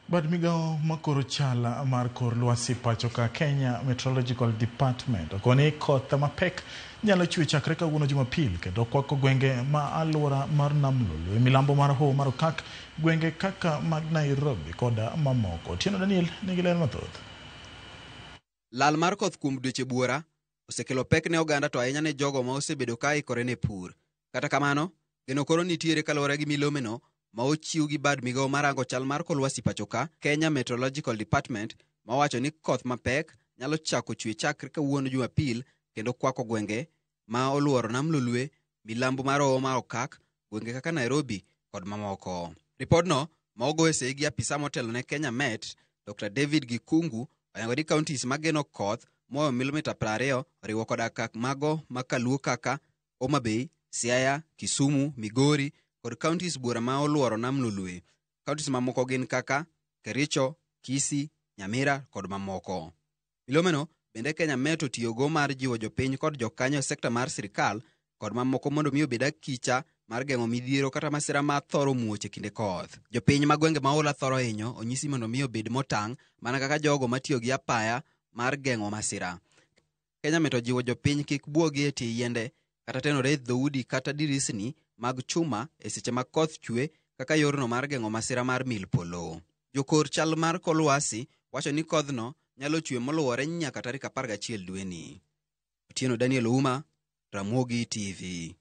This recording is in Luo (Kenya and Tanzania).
Bad migawo makoro chal mar kor lwasi pacho ka Kenya Meteorological Department okoni koth mapek nyalo chwe chakre kawuono Jumapil kendo kwako gwenge ma alwora mar Nam Lolwe, milambo mar Hoho mar Okak, gwenge kaka mag Nairobi koda mamoko. Otieno Daniel nigi ler mathoth. Lal mar koth kuom dweche buora osekelo pek ne oganda to ahinya ne jogo ma osebedo ka ikore ne pur. Kata kamano, geno koro nitiere kaluwore gi milomeno ma ochiw gi bad migawo marango chal mar kor lwasi pacho ka, Kenya Meteorological Department, ma owacho ni koth mapek nyalo chako chwe chakre kawuono Jumapil kendo kwako gwenge ma oluoro Nam Lolwe, milambo mar Hoho mar Okak, gwenge kaka Nairobi kod mamoko. Ripodno ma ogo e sei gi apisa motelo ne Kenya Met, Dr. David Gikungu, oyango ni counties mageno koth moyo milimita 20 oriwo koda ka mago ma kaluo kaka Homa Bay, Siaya, Kisumu, Migori kod counties buora ma oluoro Nam Lolwe. Counties mamoko gin kaka Kericho, Kisii, Nyamira kod mamoko. Milomeno bende Kenya Met otiyogo mar jiwo jopiny kod jokanyo e sekta mar sirikal kod mamoko mondo mi obed akicha mar geng'o midhiero kata masira ma thoro muoch e kinde koth. Jopiny ma gwenge ma oula thoro hinyo onyisi mondo mi obed motang' mana kaka jogo matiyo gi apaya mar geng'o masira. Kenya Met ojiwo jopiny kik buogi e tie yiende kata tenore e dhoudi kata dirisni mag chuma e seche ma koth chwe kaka yorno mar geng'o masira mar mil polo. Jokor chal mar kor lwasi wacho ni kodhno nyalo chwe moluwore nyaka tarik 11 dweni. Otieno Daniel Ouma, Ramogi TV.